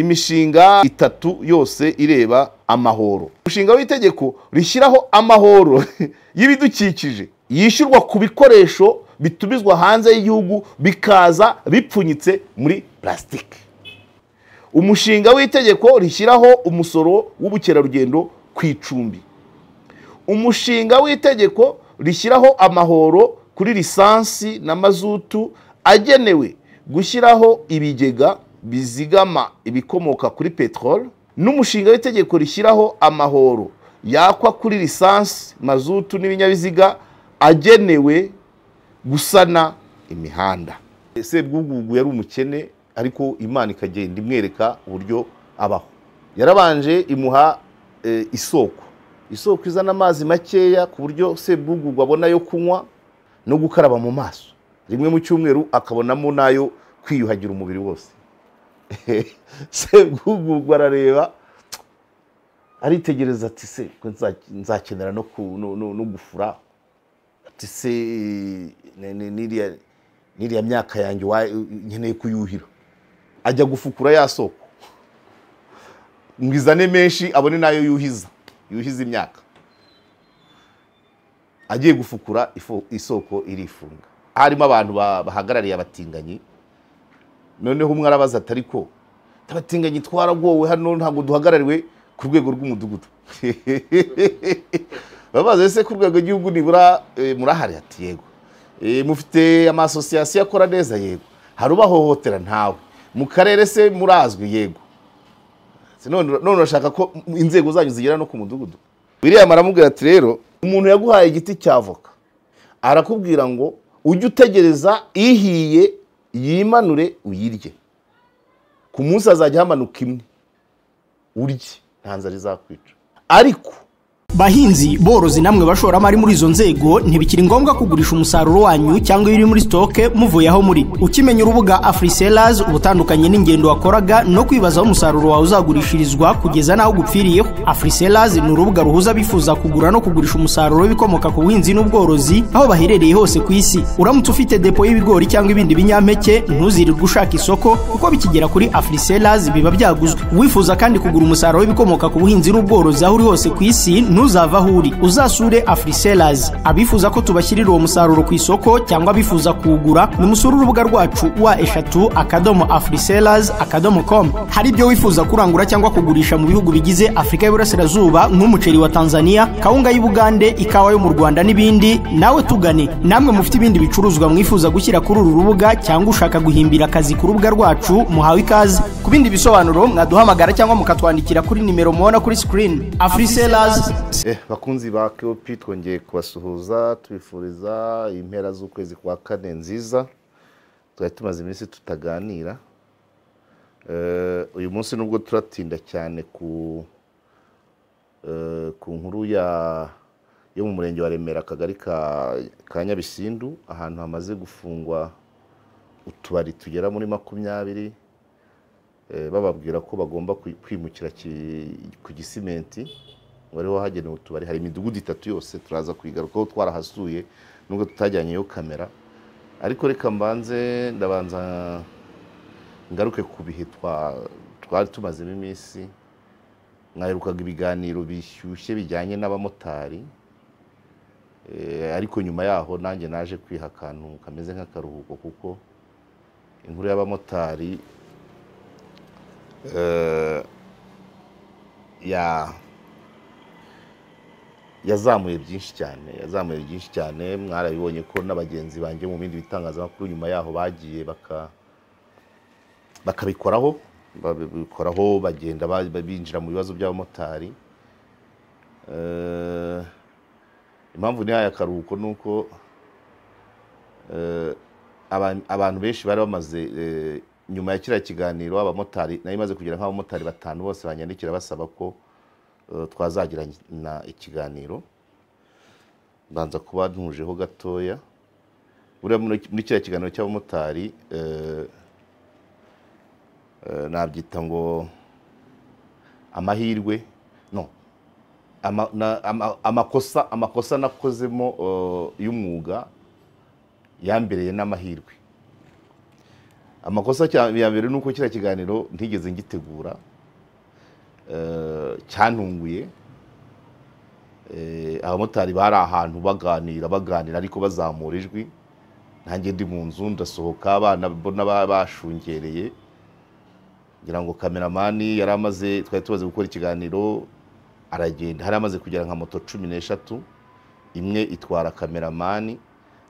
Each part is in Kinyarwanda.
Imishinga itatu yose ireba amahoro. Umushinga w'itegeko rishyiraho amahoro y'ibidukikije yishyurwa ku bikoresho bitumizwa hanze y'igihugu bikaza bipfunyitse muri plastique. Umushinga w'itegeko rishyiraho umusoro w'ubukerarugendo ku icumbi. Umushinga w'itegeko rishyiraho amahoro kuri lisansi na mazutu agenewe gushyiraho ibigega bizigama ibikomoka kuri petrol, n'umushinga w'itegeko rishyiraho amahoro yakwa kuri lisansi, mazutu n'ibinyabiziga agenewe gusana imihanda. Sebwugugu yari umukene, ariko Imana ikagenda imwereka uburyo abaho. Yarabanje imuha isoko. Isoko izana amazi makeya ku buryo Sebwugugu abona yo kunywa no gukaraba mu maso. Rimwe mu cyumweru akabonamo nayo kwiyuhagira umubiri wose. Sebwugugu arareba aritegereza ati se nzakenera no gufura, ati se niriya myaka yanjye nkeneye kuyuhira. Ajya gufukura ya soko ngizane menshi abone nayo yuhiza imyaka. Agiye gufukura isoko irifunga. Harimo abantu bahagarariye abatinganyi. Noneho umwe arabaza ati ariko abatinganyi twaragowe hano ntabwo duhagarariwe ku rwego rw'umudugudu. Babaza ese ku rwego rw'igihugu nibura murahari? Ati yego. Mufite ama association akora neza? Yego. Hari ubahohotera? Ntawe. Mu karere se murazwi? Yego. None urashaka ko inzego zanyu zigera no ku mudugudu? William aramubwira ati rero umuntu yaguhaye igiti cya voka arakubwira ngo ujye utegereza ihiye yimanure uyirye, ku munsi azajya hamanuka imwe urye, nta nzara izakwica. Ariko bahinzi, borozi namwe bashoramari muri izo nzego, ntibikiri ngombwa kugurisha umusaruro wanyu cyangwa ibiri muri stock muvuye aho muri. Ukimenya urubuga AfriSellers ubutandukanye n'ingendo wakoraga no kwibaza aho umusaruro wawe uzagurishirizwa kugeza naho gupfiriyeho. AfriSellers ni urubuga ruhuza abifuza kugura no kugurisha umusaruro w'ibikomoka ku buhinzi n'ubworozi aho baherereye hose ku isi. Uramutse ufite depo y'ibigori cyangwa ibindi binyampeke, ntuzirirwe ushaka isoko kuko bikigera kuri AfriSellers biba byaguzwe. Wifuza kandi kugura umusaruro w'ibikomoka ku buhinzi n'ubworozi aho uri hose ku isi, ntuzava aho uri, uzasure AfriSellers. Abifuza ko tubashyirira uwo musaruro ku isoko cyangwa abifuza kuwugura, nimusure urubuga rwacu www.afrisellers.com. Hari ibyo wifuza kurangura cyangwa kugurisha mu bihugu bigize Afurika y'Iburasirazuba nk'umuceri wa Tanzania, kawunga y'Ubugande, ikawa yo mu Rwanda n'ibindi, nawe tugane. Namwe mufite ibindi bicuruzwa mwifuza gushyira kuri uru rubuga cyangwa ushaka guhimbira akazi ku rubuga rwacu, muhawe ikaze. Ku bindi bisobanuro mwaduhamagara cyangwa mukatwandikira kuri nimero mubona kuri screen. AfriSellers. Bakunzi ba KOP, twongeye kubasuhuza tubifuriza impera z'ukwezi kwa kane nziza. Twari tumaze iminsi tutaganira. Uyu munsi nubwo turatinda cyane ku nkuru yo mu murenge wa Remera, akagari ka Nyabisindu, ahantu hamaze gufungwa utubari tugera muri 20, bababwira ko bagomba kwimukira ku Gisimenti wariho hagenewe utubari. Hari imidugudu itatu yose turaza kuyigarukaho, twarahasuye nubwo tutajyanyeyo kamera. Ariko reka mbanze ndabanza ngaruke ku bihe twari tumazemo iminsi. Mwaherukaga ibiganiro bishyushye bijyanye n'abamotari, ariko nyuma yaho nanjye naje kwiha akantu kameze nk'akaruhuko, kuko inkuru y'abamotari yazamuye byinshi cyane, yazamuye byinshi cyane. Mwarabibonye ko n'abagenzi banjye mu bindi bitangazamakuru nyuma yaho bagiye bakabikoraho, babikoraho, bagenda binjira mu bibazo by'abamotari. Impamvu nihaye akaruhuko nuko abantu benshi bari bamaze nyuma ya kiriya kiganiro abamotari, nari maze kugira nk'abamotari 5 bose banyandikira basaba ko twazagirana ikiganiro. Mbanza kuba ntujeho gatoya. Buriya muri kiriya kiganiro cy'abamotari nabyita ngo amahirwe, no amakosa nakozemo y'umwuga yambereye n'amahirwe. Amakosa ya mbere nuko kiriya kiganiro ntigeze ngitegura, cyantunguye. Abamotari bari ahantu baganira ariko bazamura ijwi, nanjye ndi mu nzu ndasohoka, abana mbona bashungereye, ngira ngo kameramani yari amaze, twari tumaze gukora ikiganiro aragenda, hari amaze kugera nka moto 13, imwe itwara kameramani,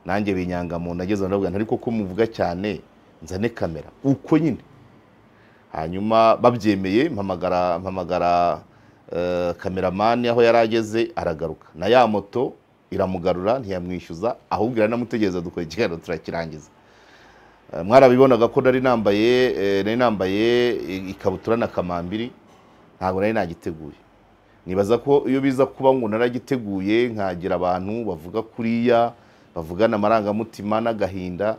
nanjye binyanga mu nageze ndavuga nti ariko ko muvuga cyane nzane kamera uko nyine. Hanyuma babyemeye mpamagara kameramani aho yarageze aragaruka, na ya moto iramugarura ntiyamwishyuza, ahubwo iranamutegereza dukora ikiganiro turakirangiza. Mwarabibonaga ko nari nambaye ikabutura na kamambiri, ntabwo nari nagiteguye. Nibaza ko iyo biza kuba ngo naragiteguye nkagira abantu bavuga kuriya bavugana amarangamutima n'agahinda,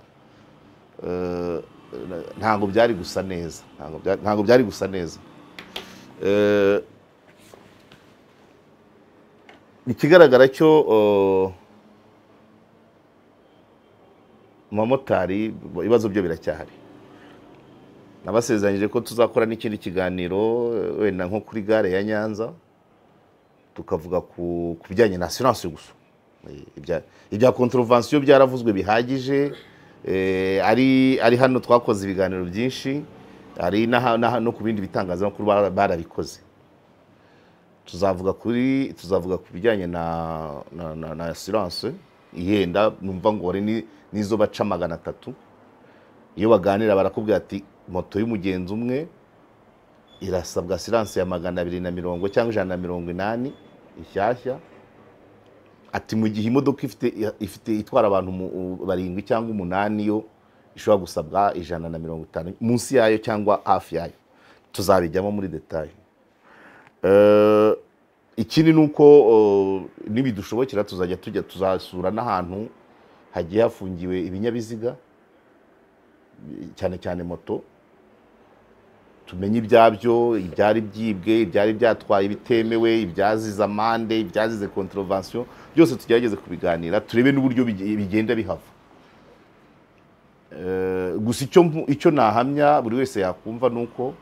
ntabwo byari gusa neza, ntabwo byari gusa neza. Ikigaragara cyo abamotari ibibazo byo biracyahari. Nabasezeranyije ko tuzakora n'ikindi kiganiro wenda nko kuri gare ya Nyanza, tukavuga ku bijyanye na assurance gusa. Ibya contravention byaravuzwe bihagije, ari hano twakoze ibiganiro byinshi, ari no ku bindi bitangazamakuru barabikoze. Tuzavuga ku bijyanye na assurance ihenda, numva ngo ari nizo baca 300. Iyo baganira barakubwira ati moto y'umugenzi umwe irasabwa assurance ya 250 cyangwa 180 ishyashya, ati mu gihe imodoka ifite itwara abantu 7 cyangwa 8 yo ishobora gusabwa 150 munsi yayo cyangwa hafi yayo. Tuzabijyamo muri detail. Ikindi nuko nibidushobokera tuzajya tujya tuzasura n'ahantu hagiye hafungiwe ibinyabiziga, cyane cyane moto, tumenye ibyabyo, ibyari byibwe, ibyari byatwaye ibitemewe, ibyazize amande, ibyazize contravention, byose tugerageze kubiganira, turebe n'uburyo bigenda bihava. Gusa icyo nahamya buri wese yakumva nuko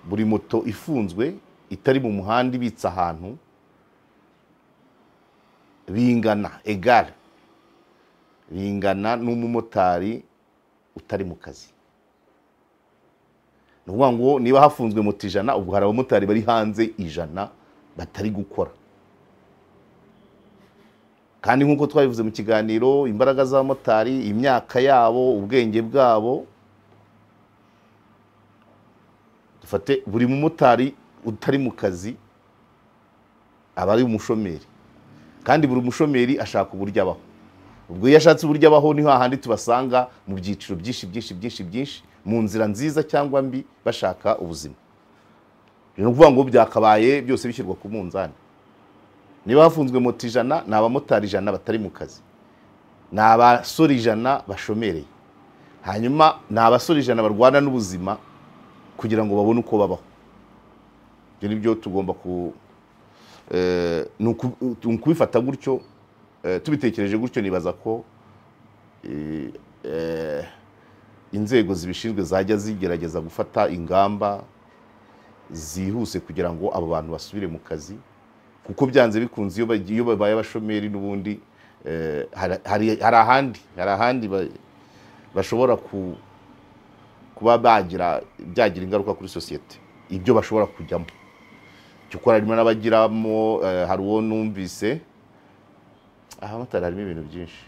buri moto ifunzwe itari mu muhanda ibitse ahantu bingana egale, bingana n'umumotari utari mu kazi. Ni ukuvuga ngo niba hafunzwe moto 100, ubwo hari abamotari bari hanze 100 batari gukora. Kandi nkuko twabivuze mu kiganiro, imbaraga z'abamotari, imyaka yabo, ubwenge bwabo, dufate buri mumotari utari mu kazi aba ari umushomeri, kandi buri mushomeri ashaka uburyo abaho. Ubwo iyo ashatse uburyo abaho niho hahandi tubasanga mu byiciro byinshi byinshi byinshi byinshi, mu nzira nziza cyangwa mbi, bashaka ubuzima. Ni ukuvuga ngo byakabaye byose bishyirwa ku munzani. Niba hafunzwe moto 100, ni abamotari 100 batari mu kazi, ni abasore 100 bashomereye, hanyuma ni abasore 100 barwana n'ubuzima kugira ngo babone uko babaho. Ibyo nibyo tugomba kubifata gutyo, tubitekereje gutyo. Nibaza ko inzego zibishinzwe zajya zigerageza gufata ingamba zihuse kugira ngo abo bantu basubire mu kazi, kuko byanze bikunze iyo babaye abashomeri n'ubundi hari ahandi bashobora kuba byagira ingaruka kuri sosiyete, ibyo bashobora kujyamo. Cyokora harimo n'abagiramo, hari uwo numvise abamotari harimo ibintu byinshi.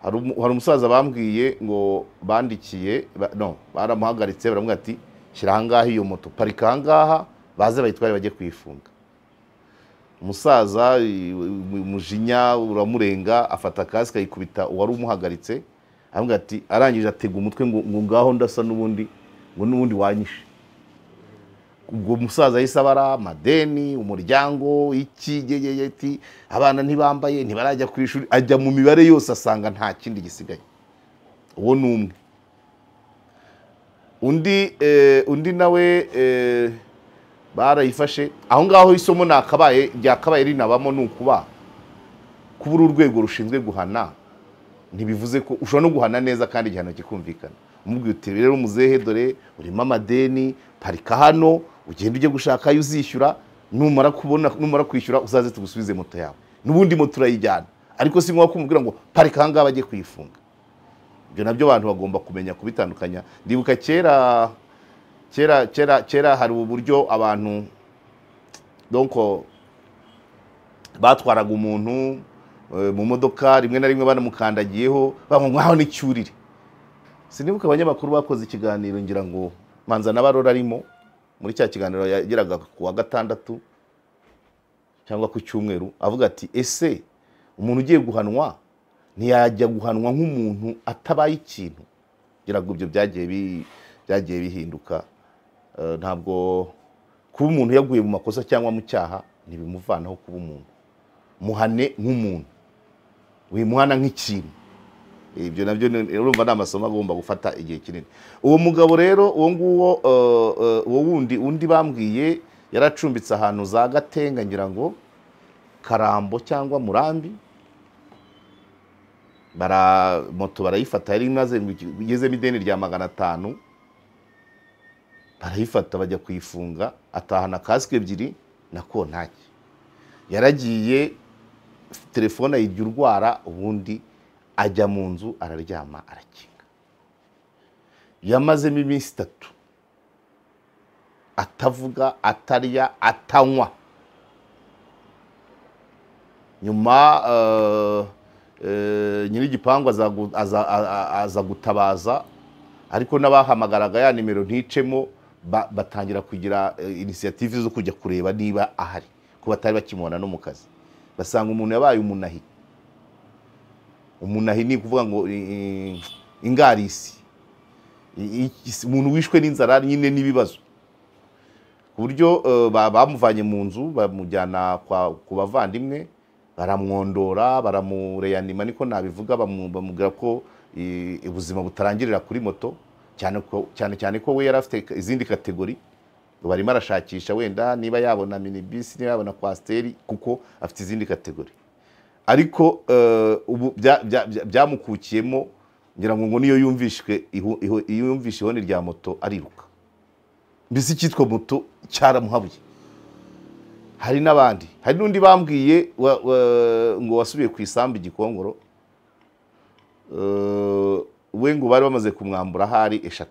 Hari umusaza bambwiye ngo bandikiye, no baramuhagaritse baramubwira ati shyira ahangaha iyo moto, parika ahangaha, baze bayitware bajye kuyifunga. Umusaza umujinya uramurenga, afata kasike ayikubita uwari umuhagaritse, aramubwira ati, arangije atega umutwe ngo ngaho ndasa n'ubundi, ngo n'ubundi wanyishe. Ubwo musaza yahise abara amadeni, umuryango, iki gegegeti, abana ntibambaye, ntibarajya ku ishuri, ajya mu mibare yose asanga nta kindi gisigaye. Uwo ni umwe. Undi nawe barayifashe aho ngaho. Isomo nakabaye ryakabaye rinabamo ni ukuba kubura urwego rushinzwe guhana ntibivuze ko ushobora no guhana neza kandi igihano kikumvikana. Umubwira uti rero muzehe, dore urimo amadeni, parika hano ugende ujye gushaka ayo uzishyura, numara kubona, numara kwishyura uzaze tugusubize moto yawe, n'ubundi moto urayijyana. Ariko si ngombwa kumubwira ngo parika aha ngaha bajye kuyifunga. Ibyo nabyo abantu bagomba kumenya kubitandukanya. Ndibuka kera kera kera kera hari uburyo abantu donc batwaraga umuntu mu modoka, rimwe na rimwe banamukandagiyeho bamunywaho n'icyurire. Sinibuka abanyamakuru bakoze ikiganiro, ngira ngo Manza na Barora arimo muri cya kiganiro yageraga ku wa gatandatu cyangwa ku cyumweru, avuga ati ese umuntu ugiye guhanwa ntiyajya guhanwa nk'umuntu atabaye ikintu? Ngira ngo ibyo byagiye bihinduka. Ntabwo kuba umuntu yaguye mu makosa cyangwa mu cyaha ntibimuvanaho kuba umuntu. Muhane nk'umuntu, wimuhana nk'ikintu. Ibyo nabyo urumva ni amasomo agomba gufata igihe kinini. Uwo mugabo rero, uwo nguwo, uwo wundi undi bambwiye yaracumbitse ahantu za Gatenga, ngira ngo Karambo cyangwa Murambi, bara moto barayifata, yari imaze igezemo ideni rya 500, barayifata bajya kuyifunga, atahana kasike ebyiri na kontaki. Yaragiye telefone ayirya urwara, ubundi ajya mu nzu araryama arakinga. Yamazemo iminsi 3 atavuga, atarya, atanywa. Nyuma nyir'igipangu aza gutabaza, ariko n'abahamagaraga ya nimero nticemo, batangira kugira initiative zo kujya kureba niba ahari, ko batari bakimubona no mu kazi. Basanga umuntu yabaye umunahi. Umunahi ni kuvuga ngo ingarisi, umuntu wishwe n'inzara nyine n'ibibazo, ku buryo bamuvanye mu nzu bamujyana ku bavandimwe, baramwondora, baramureyanima, niko nabivuga, bamubwira ko ubuzima butarangirira kuri moto, cyane cyane ko we yari afite izindi kategori barimo arashakisha, wenda niba yabona minibisi, niba yabona kwasiteri, kuko afite izindi kategori. Ariko ubu byamukukiyemo, ngira ngo niyo yumvishwe yumvishe ihoni rya moto ariruka, mbese icyitwa moto cyaramuhabuye. Hari n'abandi, hari n'undi bambwiye ngo wasubiye ku isambu Gikongoro, we ngo bari bamaze kumwambura ahari 3,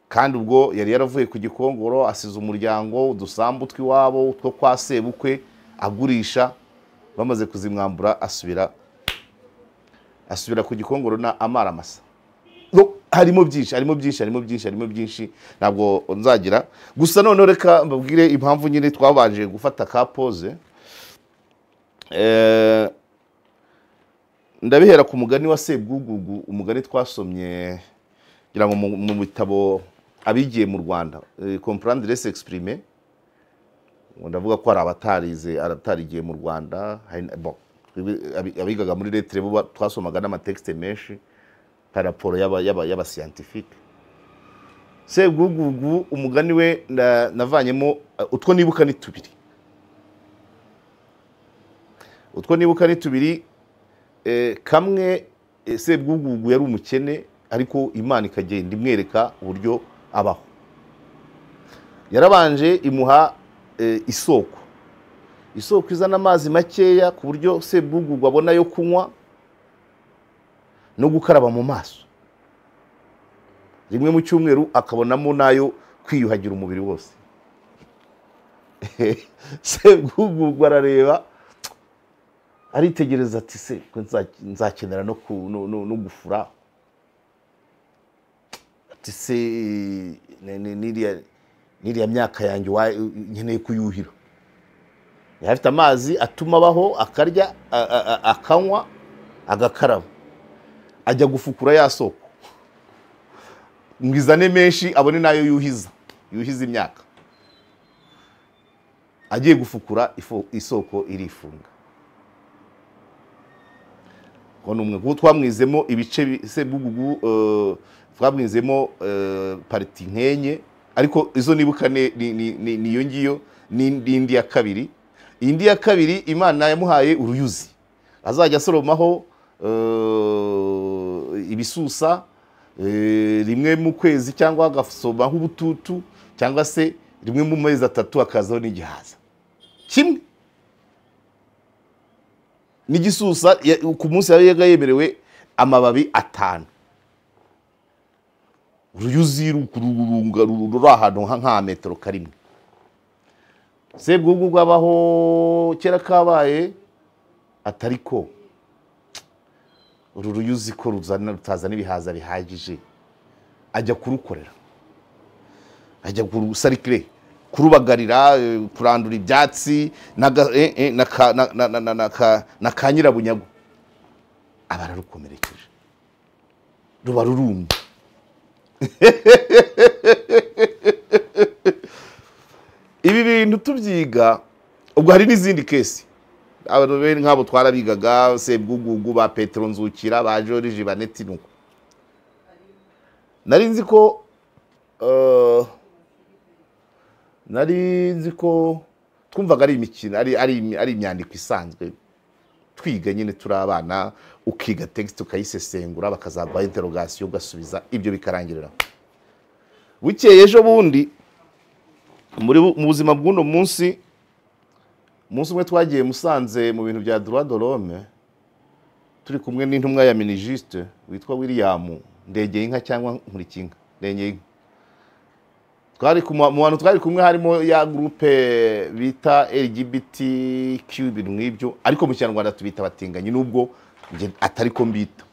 kandi ubwo yari yaravuye ku Gikongoro asize umuryango, udusambu tw'iwabo utwo kwa sebukwe agurisha, bamaze kuzimwambura asubira ku Gikongoro na amara masa. Harimo byinshi, harimo byinshi, harimo byinshi, harimo byinshi, ntabwo nzagira. Gusa noneho reka mbabwire impamvu nyine twabanje gufata ka pause. Ndabihera ku mugani wa Sebwugugu, umugani twasomye ngira ngo mu bitabo abigiye mu Rwanda, comprendre s'exprimer. Ndavuga ko hari abatarize, abatarigiye mu Rwanda, bon, abigaga muri lettre bo twasomaga n'amatexte menshi par rapport y'aba scientifique. Sebwugugu umugani we navanyemo utwo nibuka ni tubiri. Utwo nibuka ni tubiri. Kamwe, Sebwugugu yari umukene, ariko Imana ikagenda imwereka uburyo abaho. Yarabanje imuha isoko, isoko izana amazi makeya ku buryo Sebwugugu abona yo kunywa no gukaraba mu maso. Rimwe mu cyumweru akabonamo nayo kwiyuhagira umubiri wose. Sebwugugu arareba aritegereza ati se nzakenera no gufura, ati se niriya myaka yanjye nkeneye kuyuhira. Yafite amazi atuma abaho, akarya, akanywa, agakaraba. Ajya gufukura ya soko ngizane menshi abone nayo yuhiza imyaka. Agiye gufukura isoko irifunga. Kono umwe kuko twamwizemo ibice Sebwugugu, twamwizemo parti nkenye, ariko izo nibuka ni iyo ngiyo n'indi ya kabiri. Indi ya kabiri Imana yamuhaye uruyuzi azajya asoromaho ibisusa rimwe mu kwezi, cyangwa agasoma nk'ubututu, cyangwa se rimwe mu mezi 3 akazaho n'igihaza kimwe n'igisusa. Ku munsi yabaga yemerewe amababi 5. Uruyuzi rukururunga ruri ahantu nka metero karimwe. Sebwugugu bwabaho kera kabaye atariko uru ruyuzi ko ruzana rutazana ibihaza bihagije, ajya kurukorera, ajya kurusarikire, kurubagarira, kurandura ibyatsi na kanyirabunyago, aba ararukomerekeje, ruba rurumye. Ibi bintu tubyiga, ubwo hari n'izindi kesi abantu bene nk'abo twarabigaga, Sebwugugu, ba Petero Nzukira, ba George Baneti. Nuko nari nzi ko twumvaga ari imikino, ari imyandiko isanzwe twiga nyine turi abana, ukiga text ukayisesengura, bakazaguha interrogation ugasubiza, ibyo bikarangirira. Bukeye ejo bundi mu buzima bw'uno munsi, umunsi umwe twagiye Musanze mu bintu bya droit de l'homme, turi kumwe n'intumwa ya Minijiste witwa William Ndegeye inka cyangwa Nkurikinka Ndegeye inka. Twari mu bantu twari kumwe harimo ya groupe bita LGBTQ ibintu nk'ibyo, ariko mu Kinyarwanda tubita abatinganyi nubwo atari ko mbita.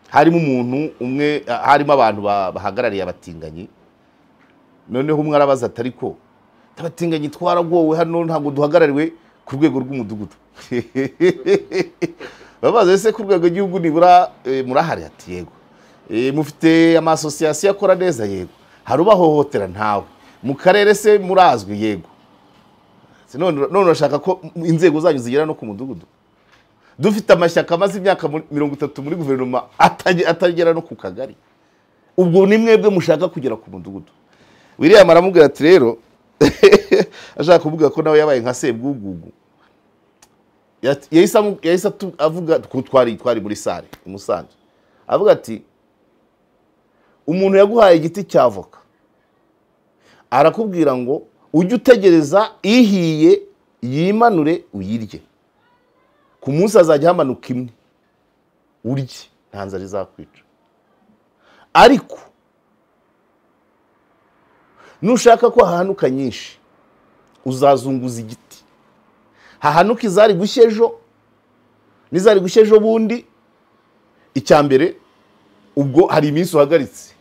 Harimo umuntu umwe, harimo abantu bahagarariye abatinganyi. Noneho umwe arabaza atari ko abatinganyi twaragowe hano, ntabwo duhagarariwe ku rwego rw'umudugudu. Babaza ese ku rwego rw'igihugu nibura murahari? Ati yego. Mufite amasosiyasiyo akora neza? Yego. Hari ubahohotera? Ntawe. Mu karere se murazwi? Yego. None urashaka ko inzego zanyu zigera no ku mudugudu? Dufite amashyaka amaze imyaka 30 muri guverinoma atagera no ku kagari, ubwo ni mwebwe mushaka kugera ku mudugudu? William aramubwira ati rero, ashaka kuvuga ko nawe yabaye nka Sebwugugu. Yahise avuga, twari muri sare i Musanze, avuga ati umuntu yaguhaye igiti cya avoka arakubwira ngo ujye utegereza ihiye yimanure uyirye, ku munsi azajya hamanuka imwe urye, nta nzara izakwica. Ariko nushaka ko hahanuka nyinshi uzazunguza igiti, hahanuka izari gushya ejo n'izari gushya ejo bundi. Icya mbere ubwo hari iminsi uhagaritse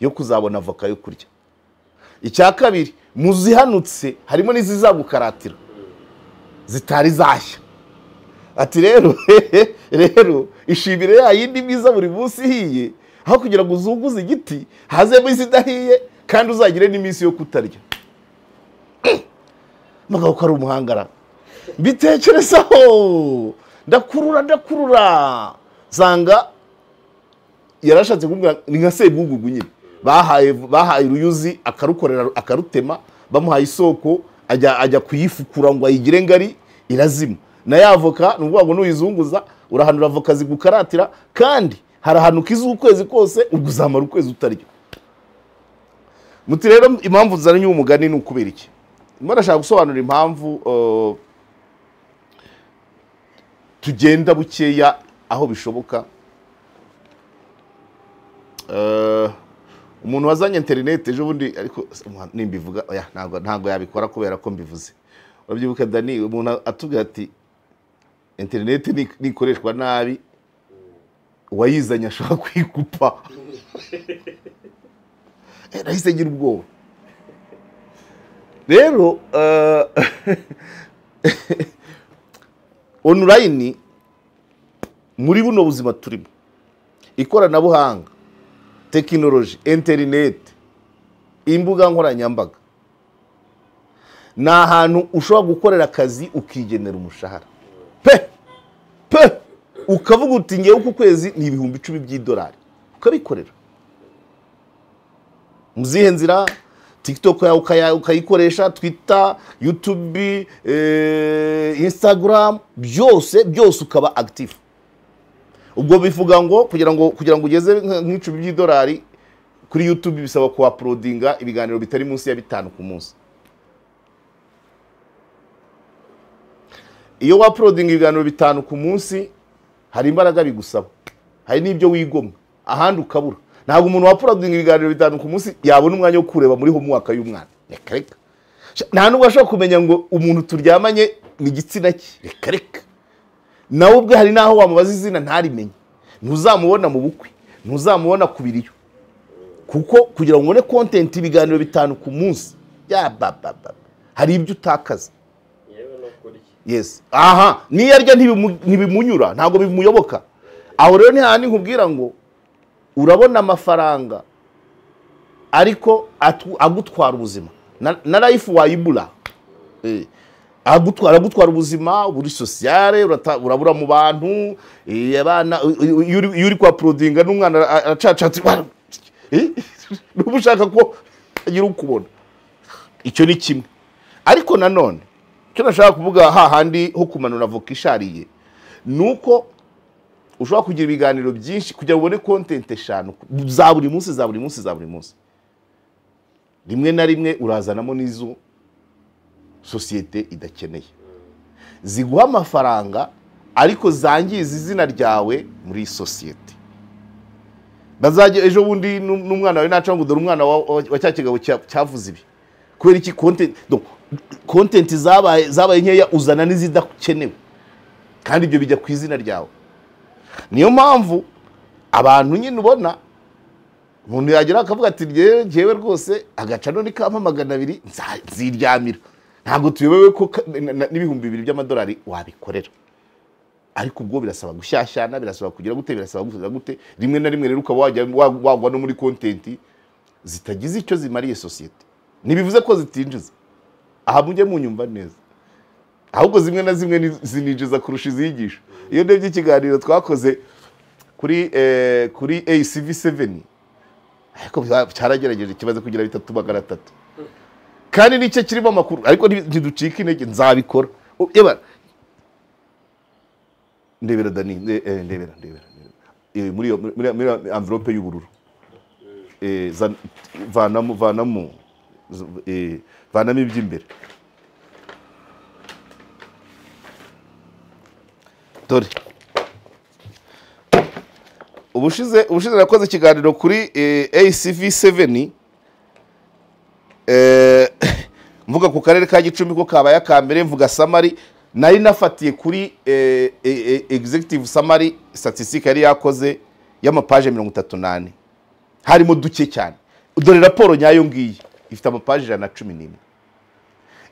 yo kuzabona avoka yo kurya. Icya kabiri, muzihanutse harimo n'izizagukaratira zitari zashya. Ati rero rero ishimire ya yindi mwiza buri munsi ihiye, aho kugira ngo uzunguze igiti hazemo izidahiye kandi uzagire n'iminsi yo kutarya. Mugabo ko ari umuhangara, mbitekerezaho, ndakurura zanga yarashatse kumbwira ni nka Sebwugugu nyine. Bahaye uruyuzi akarukorera akarutema, bamuhaye isoko ajya kuyifukura ngo ayigire ngari, irazima. Na ya avoka ni ukuvuga ngo nuyizunguza urahanura avoka zigukaratira, kandi harahanuka iz'ukwezi kose, ubwo uzamara ukwezi utarya. Muti rero impamvu nzanye uyu mugani ni ukubera iki? Ndimo ndashaka gusobanura impamvu tugenda bukeya aho bishoboka. Umuntu wazanye internet ejo bundi, ariko nimbivuga oya ntabwo yabikora kubera ko mbivuze. Urabyibuka Dani, umuntu atubwira ati internet nikoreshwa nabi uwayizanye ashobora kwikupa. Nahise ngira ubwoba. Rero online muri buno buzima turimo, ikoranabuhanga, tekinoloji, internet, imbuga nkoranyambaga, ni ahantu ushobora gukorera akazi ukigenera umushahara pe pe, ukavuga uti ngewe uku kwezi ni $10,000 by'idolari, ukabikorera. Muzihe nzira? TikTok yawe ukayikoresha, Twitter, YouTube, Instagram, byose byose ukaba active. Ubwo bivuga ngo kugira ngo ugeze nk'icumi by'idolari kuri YouTube bisaba ku uploadinga ibiganiro bitari munsi ya 5 ku munsi. Iyo wa uploadinga ibiganiro 5 ku munsi hari imbaraga bigusaba, hari n'ibyo wigomwa ahandi ukabura. Ntabwo umuntu wa uploadinga ibiganiro 5 ku munsi yabona umwanya wo kureba muri homework y'umwana. Reka reka, nta nubwo ashobora kumenya ngo umuntu turyamanye ni igitsina cye. Reka reka, nawe ubwe hari naho wamubaza izina ntarimenye. Ntuzamubona mu bukwe, ntuzamubona ku biriyo, kuko kugira ngo ubone content ibiganiro 5 ku munsi ya baba hari ibyo utakaza. Yes, aha niyo arya ntibimunyura, ntabwo bimuyoboka. Aho rero ni handi nkubwira ngo urabona amafaranga ariko agutwara ubuzima na life wayibura. Agutwara ubuzima buri sociale, urabura mu bantu, abana iyo uri kwa uploadinga n'umwana aracacatse n'ubu ushaka ko agira ukubona. Icyo ni kimwe. Ariko nanone icyo nashaka kuvuga hahandi ho kumanura voka ishariye nuko ushobora kugira ibiganiro byinshi kugira ubone content 5 za buri munsi za buri munsi za buri munsi. Rimwe na rimwe urazanamo n'izo sosiyete idakeneye ziguha amafaranga ariko zangiza izina ryawe muri sosiyete. Bazajya ejo bundi n'umwana wawe naca ngo dore umwana wa cya kigabo cyavuze ibi. Kubera iki content, donc content zabaye nkeya uzana n'izidakenewe, kandi ibyo bijya ku izina ryawe. Niyo mpamvu abantu nyine ubona umuntu yagira akavuga ati njyewe rwose agaca none kampa 200 nziryamira. Ntabwo tuyobewe ko n'ibihumbi 2 by'amadolari wabikorera, ariko ubwo birasaba gushyashyana, birasaba kugira gute, birasaba gusubiza gute. Rimwe na rimwe rero ukaba wajya wagwa no muri content zitagize icyo zimariye sosiyete. Ntibivuze ko zitinjiza, aha mujye munyumva neza, ahubwo zimwe na zimwe zininjiza kurusha izigisha. Iyo ndebye ikiganiro twakoze kuri ACV7 ariko cyaragerageje kibaze kugira 3,300 kandi nicyo kirimo amakuru, ariko ntiducika intege, nzabikora. Eba ndebera Dani, ndebera muri envelope y'ubururu, vanamo iby'imbere. Dore ubushize nakoze ikiganiro kuri ACV7 mvuga ku karere ka Gicumbi ko kabaye akambere, mvuga summary nari nafatiye kuri executive summary statistique yari yakoze y'amapaje 34, harimo duke cyane. Dore raporo nyayo ngiyi ifite amapaje 111.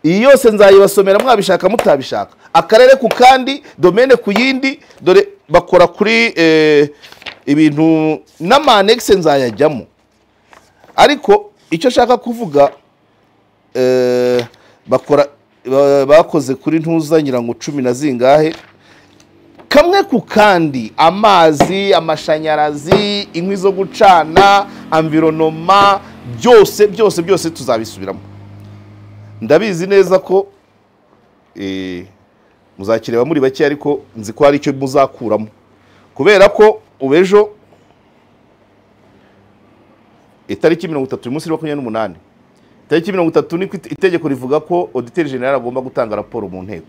Iyi yose nzayibasomera mwabishaka mutabishaka, akarere ku kandi, domaine ku yindi. Dore bakora kuri ibintu n'amanexe nzayajyamo, ariko icyo shaka kuvuga bakora bakoze kuri ntuza ngira ngo 10 na zingahe, kamwe ku kandi, amazi, amashanyarazi, inkwi zo gucana, environnement, byose byose byose tuzabisubiramo. Ndabizi neza ko muzakireba muri bake, ariko nzi ko hari icyo muzakuramo, kubera ko ubejo itariki 30 umunsi wa 28, itariki 30 niko itegeko rivuga ko auditeur general agomba gutanga raporo mu nteko.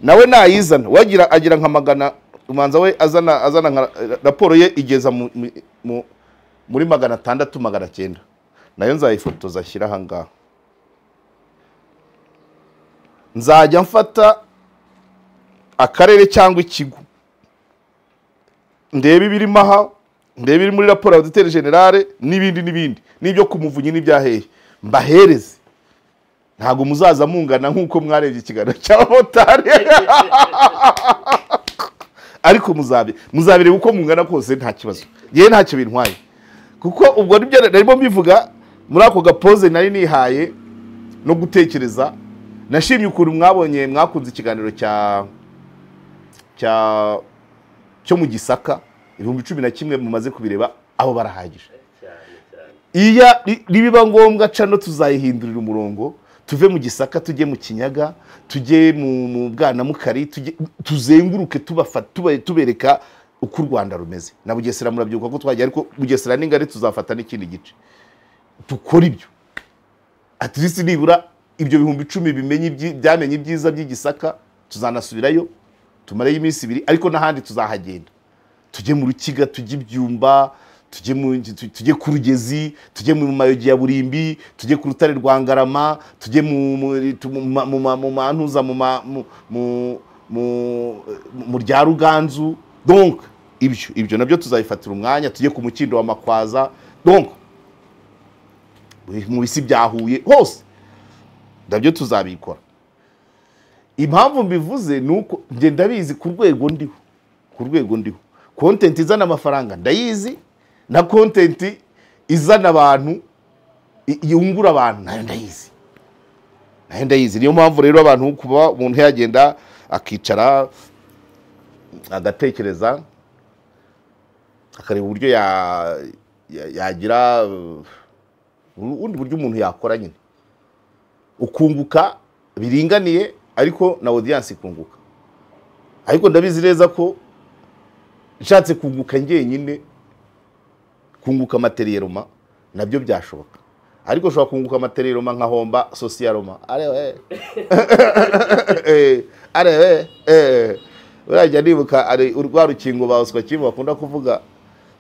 Nawe nayizana wagira agira nka magana, umanza we azana nka raporo ye igeza muri 600 900, nayo nzayifotoza ashyira aha ngaha. Nzajya mfata akarere cyangwa ikigo ndebe ibirimo aha, ndebe ibiri muri raporo ya auditeur general n'ibindi n'ibindi, n'ibyo kumuvunyi n'ibyahehe mbahereze. Ntabwo muzaza mungana nkuko mwarebye ikiganiro cy'abamotari, ariko muzabireba uko mungana kose nta kibazo. Yewe ntacyo bintwaye, kuko ubwo nibyo narimo mbivuga muri ako gapoze nari nihaye no gutekereza. Nashimye ukuntu mwabonye mwakunze ikiganiro cyo mu Gisaka, 11,000 mumaze kubireba, abo barahagije. Iya nibiba ngombwa cano tuzayihindurira umurongo, tuve mu Gisaka tujye mu Kinyaga, tujye mu Bwanamukari, tuzenguruke tubereka uko u Rwanda rumeze. Na Bugesera murabyuka ko twagiye, ariko Bugesera n'Ingari tuzafata n'ikindi gice. Dukora ibyo. At least nibura ibyo 10,000 bimenye byamenye ibyiza by'Igisaka, tuzanasubirayo tumareyo iminsi 2, ariko n'ahandi tuzahagenda. Tujye mu Rukiga, tujye Ibyumba, tujye ku Rugezi, tujye mu Mayogi ya Burimbi, tujye ku Rutare rwa Ngarama, tujye mu mantuza mu rya Ruganzu. Donc ibyo nabyo tuzabifatira umwanya, tujye ku Mukindo wa Makwaza, donc mu bisi byahuye hose nabyo tuzabikora. Impamvu mbivuze nuko nge ndabizi ku rwego ndiho, ku rwego ndiho content izana amafaranga ndayizi, na content izana abantu yungura abantu nayo ndayizi, nayo ndayizi. Niyo mpamvu rero abantu kuba umuntu yagenda akicara agatekereza akareba uburyo yagira ubundi buryo umuntu yakora nyine ukunguka biringaniye, ariko na audience ikunguka. Ariko ndabizi neza ko nshatse kunguka ngenyine, kunguka materieloma nabyo byashoboka, ariko ushobora kunguka materieloma nkahomba socialoma. Arewe arewe urajya nibuka ari urwa rukingo ba Oswa Kim bakunda kuvuga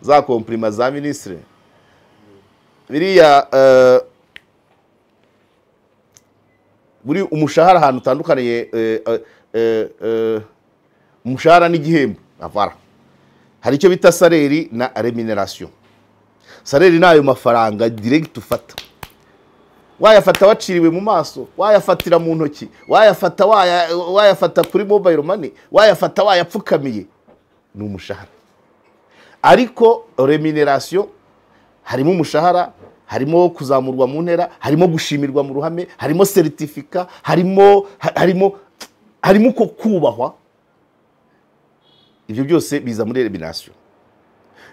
za compliment za ministre biriya. Buri umushahara ahantu utandukaniye umushahara n'igihembo avara, hari icyo bita salaire na remuneration. Salaire nayo mafaranga direct ufata, wayafata waciriwe mu maso, wayafatira mu ntoki, wayafata wayafata kuri mobile money, wayafata wayapfukamiye, ni umushahara. Ariko remuneration harimo umushahara, harimo kuzamurwa mu ntera, harimo gushimirwa mu ruhame, harimo certificate, harimo harimo ko kubahwa. Ibyo byose biza muri remuneration.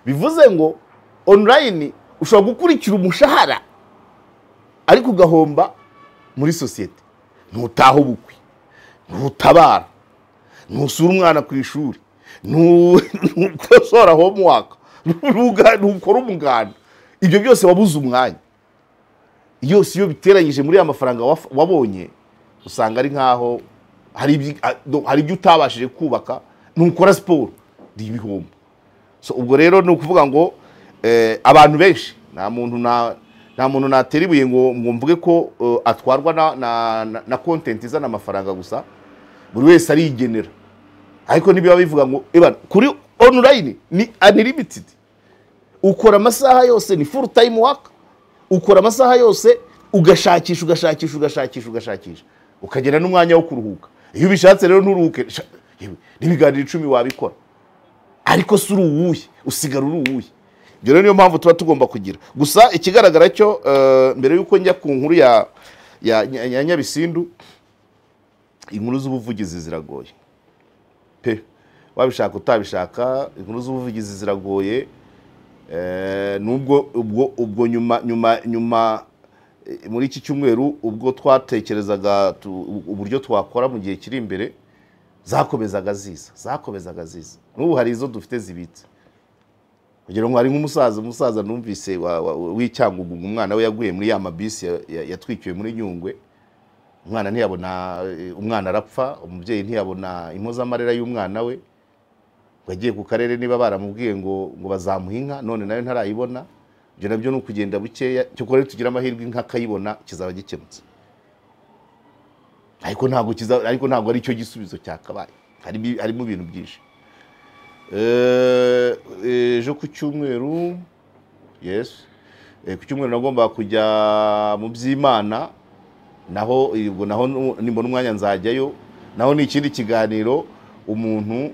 Bivuze ngo online ushobora gukurikira umushahara ariko ugahomba muri societe. Ntutaha ubukwe, ntutabara, ntusura umwana ku ishuri, ntukosora homework, ntukora umuganda. Ibyo byose wabuze umwanya. Yose iyo biteranyije muri ya mafaranga wabonye, usanga ari nkaho hari ibyo utabashije kubaka, ntukora siporo, ni ibihombo. So ubwo rero ni ukuvuga ngo abantu benshi nta muntu natera ibuye ngo mvuge ko atwarwa na content izana amafaranga gusa, buri wese arigenera. Ariko nibiba bivuga ngo kuri online ni unlimited, ukora amasaha yose, ni full time work, ukora amasaha yose, ugashakisha ugashakisha ugashakisha ugashakisha, ukagera n'umwanya wo kuruhuka. Iyo ubishatse rero nturuhuke, n'ibiganiro 10 wabikora, ariko si uri uwuhe, usigara uri uwuhe. Ibyo rero niyo mpamvu tuba tugomba kugira. Gusa ikigaragara cyo mbere yuko njya ku nkuru ya Nyabisindu, inkuru z'ubuvugizi ziragoye pe, wabishaka utabishaka, inkuru z'ubuvugizi ziragoye. Nubwo ubwo nyuma muri iki cyumweru ubwo twatekerezaga uburyo twakora mu gihe kiri imbere, zakomezaga ziza. N'ubu hari izo dufite zibitse. Kugira ngo hari nk'umusaza numvise w'Icyangugu, umwana we yaguye muri ya mabisi yatwikiwe muri Nyungwe, umwana ntiyabona, umwana arapfa, umubyeyi ntiyabona impozamarira y'umwana we. Bagiye ku karere niba baramubwiye ngo bazamuha inka, none nayo ntarayibona. Ibyo nabyo ni ukugenda bukeya, cyo rero tugira amahirwe inka akayibona kizaba gikemutse. Ariko ntabwo ari cyo gisubizo cyakabaye. Harimo ibintu byinshi. Ejo ku cyumweru, yes, ku cyumweru nagomba kujya mu by'Imana, naho ubwo naho nimbona umwanya nzajyayo, naho ni ikindi kiganiro. Umuntu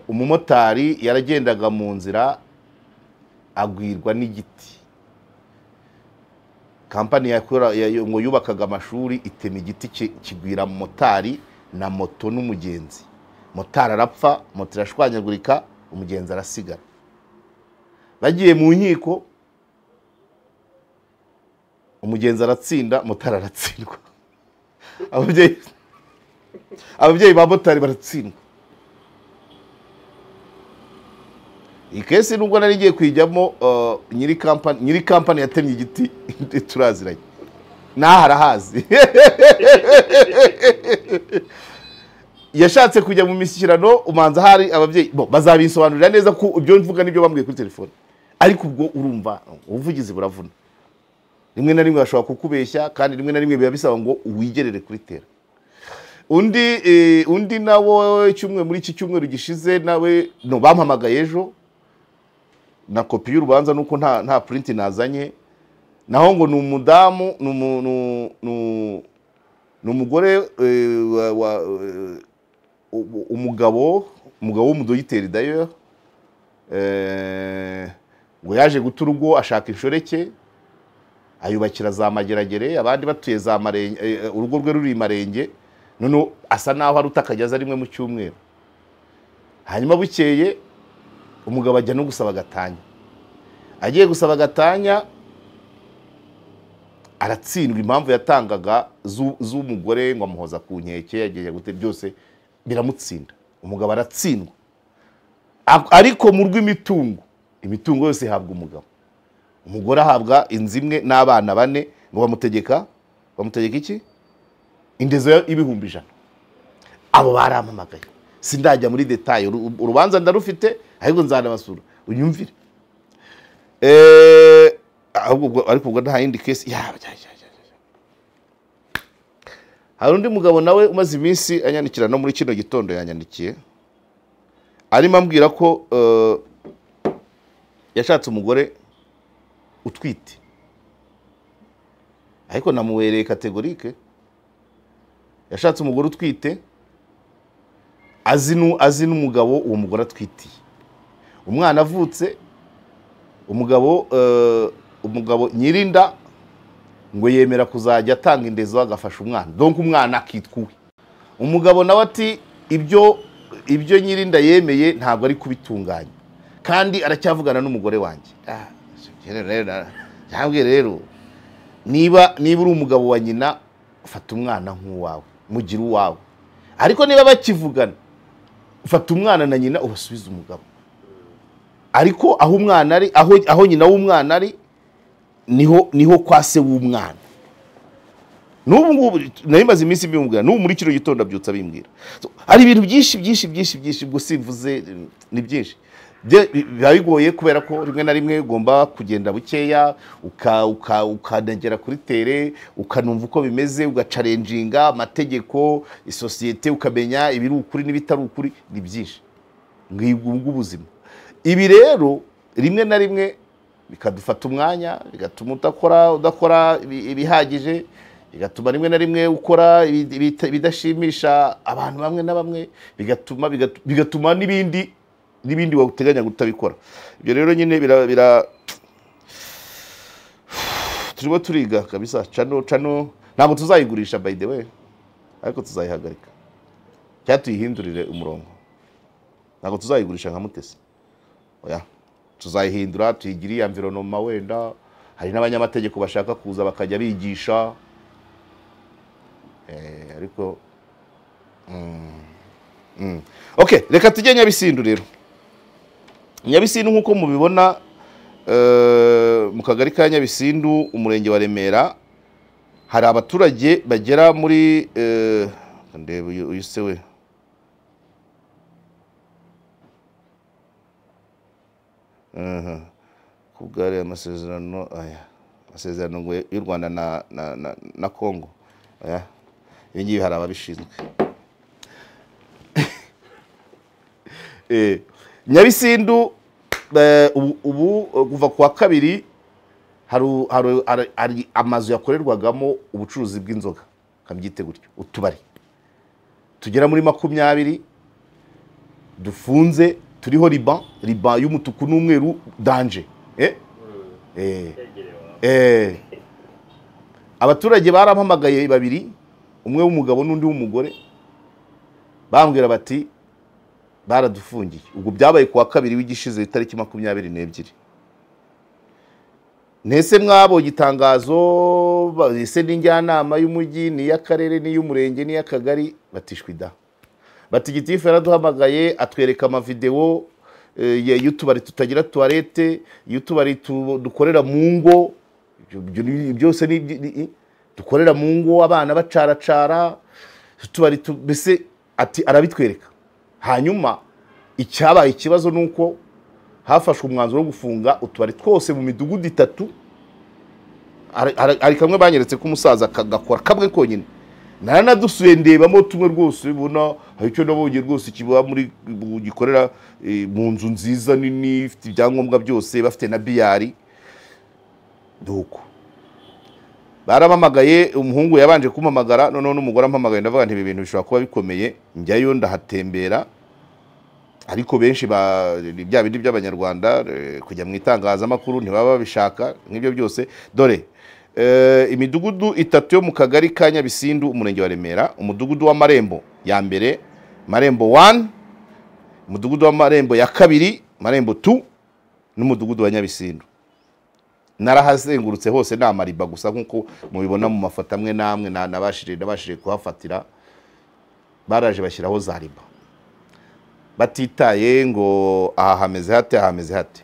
umumotari yaragendaga mu nzira agwirwa n'igiti. Kampani yakora ngo yubakaga amashuri itema igiti kigwira motari na moto n'umugenzi. Motari arapfa, moto irashwanyagurika, umugenzi arasigara. Bagiye mu nkiko, umugenzi aratsinda, motari aratsindwa. Ababyeyi ba motari baratsindwa. Iyi kesi nubwo nari ngiye kuyijyamo, nyiri kampani yatemye igiti turaziranye, naho arahazi. Yashatse kujya mu mishyikirano, umanza hari ababyeyi bazabisobanurira neza ko ibyo mvuga nibyo bambwiye kuri telefone. Ariko ubwo urumva ubuvugizi buravuna, rimwe na rimwe bashobora kukubeshya, kandi rimwe na rimwe biba bisaba ngo uwigerere kuri tera. Undi nawe cyumwe muri iki cyumweru gishize nawe no bampamagaye ejo na kopi y'urubanza, nuko nta print nazanye. Naho ngo ni umudamu, ni umugore, umugabo w'umudogiteri d'ailleurs, ngo yaje guta urugo ashaka inshoreke, ayubakira za Mageragere, abandi batuye za Marenge, urugo rwe ruri Marenge. None asa naho ari utakageza rimwe mu cyumweru. Hanyuma bukeye umugabo ajya no gusaba gatanya. Agiye gusaba gatanya aratsindwa. Impamvu yatangaga z'umugore ngo amuhoza ku nkeke, yagiye gute, byose biramutsinda. Umugabo aratsindwa, ariko mu rw'imitungo, imitungo yose ihabwa umugabo. Umugore ahabwa inzu imwe n'abana bane, ngo bamutegeka iki? Indezo y'ibihumbi 100. Abo barampamagaye, sindajya muri detail, urubanza ndarufite, ariko nzanabasura unyumvire. Ariko ubwo nta yindi case. Hari undi mugabo nawe umaze iminsi anyandikira, no muri kino gitondo yanyandikiye arimo ambwira ko yashatse umugore utwite, ariko namuwereye categorique. Yashatse umugore utwite, azi n'umugabo uwo mugore atwitiye. Umwana avutse, umugabo nyirinda ngo yemera kuzajya atanga indezo agafasha umwana, donc umwana akitwa uwe. Umugabo nawe ati ibyo nyirinda yemeye ntabwo ari kubitunganya, kandi aracyavugana n'umugore wanjye. Rero niba uri umugabo wa nyina, fata umwana nk'uwawe, mugira uwawe. Ariko niba bakivugana, fata umwana na nyina ubasubize umugabo. Ariko aho umwana ari, aho nyina w'umwana ari, niho kwa se w'umwana. N'ubu ngubu nari maze iminsi mbimubwira, n'ubu muri kino gitondo abyutsa bimbwira. Hari ibintu byinshi byinshi byinshi byinshi, ubwo simvuze ni byinshi. Biba bigoye kubera ko rimwe na rimwe ugomba kugenda bukeya, ukanagera kuri tere, ukanumva uko bimeze, ugacarenjinga amategeko, isosiyete, ukamenya ibiri ukuri n'ibitari ukuri. Ni byinshi ngibwo ubuzima. Ibi rero rimwe na rimwe bikadufata umwanya, bigatuma udakora ibihagije, bigatuma rimwe na rimwe ukora ibidashimisha abantu bamwe na bamwe, bigatuma n'ibindi wateganya kutabikora. Ibyo rero nyine bira turimo turiga kabisa. Cano ntabwo tuzayigurisha by the way, ariko tuzayihagarika cyangwa tuyihindurire umurongo. Ntabwo tuzayigurisha nka Mutesi, oya, tuzayihindura tuyigire environnement. Wenda hari n'abanyamategeko bashaka kuza bakajya bigisha, ariko okay, reka tujye Nyabisindu rero. Nyabisindu nk'uko mubibona, mu kagari ka Nyabisindu, umurenge wa Remera, hari abaturage bagera muri ndebe uyu se we, kubwari amasezerano, aya amasezerano ngo y'u Rwanda na Congo, aya ibi ngibi hari ababishinzwe. Nyabisindu ubu kuva kuwa kabiri hari amazu yakorerwagamo ubucuruzi bw'inzoga, kabyite gutyo, utubari tugera muri 20 dufunze, turiho riban y'umutuku n'umweru danger. Abaturage barampamagaye babiri, umwe w'umugabo n'undi w'umugore, bambwira bati baradufungiye. Ubwo byabaye kuwa kabiri w'igishize, itariki 22. Ntese mwabonye itangazo ese n'injyanama y'umujyi n'iy'akarere n'iy'umurenge n'iy'akagari? Batishwe da. Bati gitifu yaraduhamagaye atwereka amavideo y'utubari tutagira toilette, y'utubari dukorera mu ngo, byose ni dukorera mu ngo abana bacaracara, utubari mbese ati arabitwereka. Hanyuma icyabaye ikibazo nuko hafashwe umwanzuro wo gufunga utubari twose mu midugudu itatu. Ari kamwe banyeretse ko umusaza kagakora kamwe konyine, naranadusuye ndebamo tumwe rwose, ubona hari icyo nabonye rwose kiba muri gikorera mu nzu nziza nini ifite ibyangombwa byose, bafite na biyari. Nuko baramamagaye, umuhungu yabanje kumpamagara, noneho n'umugore ampamagaye, ndavuga nti ibi bintu bishobora kuba bikomeye, njyayo ndahatembera. Ariko benshi bya bindi by'abanyarwanda kujya mu itangazamakuru ntibaba babishaka nk'ibyo byose. Dore imidugudu itatu yo mu kagari ka Nyabisindu, umurenge wa Remera, umudugudu w'Amarembo ya mbere, Marembo 1, umudugudu w'Amarembo ya kabiri, Marembo 2, n'umudugudu wa Nyabisindu. Narahazengurutse hose ni amariba gusa nkuko mubibona mu mafoto amwe namwe nabashije kuhafatira. Baraje bashyiraho za riba batitaye ngo aha hameze hate, aha hameze hate.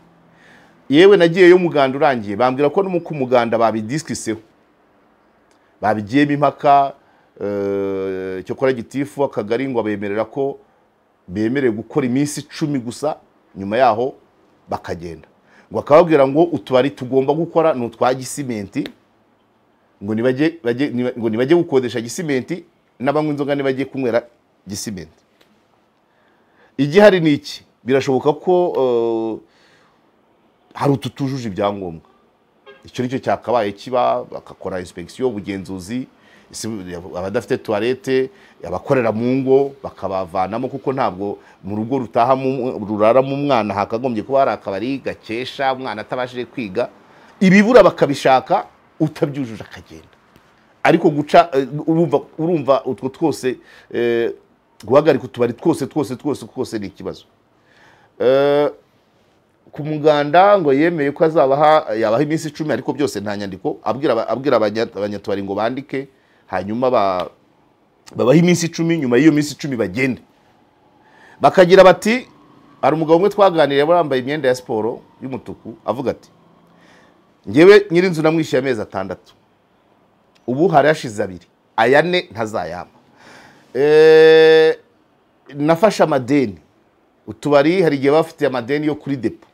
Yewe nagiyeyo umuganda urangiye, bambwira ko no ku muganda babidiskiseho, babigiyemo impaka. Cyokora gitifu akagari ngo abemerera ko bemerewe gukora iminsi 10 gusa, nyuma yaho bakagenda. Ngo akababwira ngo utubari tugomba gukora ni utwa gisimenti, ngo nibajye ngo nibajye gukodesha gisimenti, n'abanywa inzoga nibajye kunywera gisimenti. Igihari ni iki? Birashoboka ko hari ututujuje ibyangombwa, icyo nicyo cyakabaye kiba, bakakora inspection, ubugenzuzi, abadafite toilette, abakorera mu ngo bakabavanamo, kuko ntabwo mu rugo rutaha rurara mu mwana hakagombye kuba hari akabari gakesha umwana atabashije kwiga. Ibibura bakabishaka, utabyujuje akagenda. Ariko guca urumva utwo twose, guhagarika utubari twose twose twose twose ni ikibazo. Ku muganda ngo yemeye ko azabaha yabaha iminsi 10, ariko byose nta nyandiko, abwira abanyatubari ngo bandike, hanyuma babaha iminsi 10, nyuma y'iyo minsi 10 bagende. Bakagira bati, hari umugabo umwe twaganiriye yambaye imyenda ya siporo y'umutuku, avuga ati ngewe nyirinzu namwishyuye amezi 6, ubu hari hashize 2, aya 4 ntazayama. Nafashe amadeni, utubari hari igihe bafite amadeni yo kuri depo,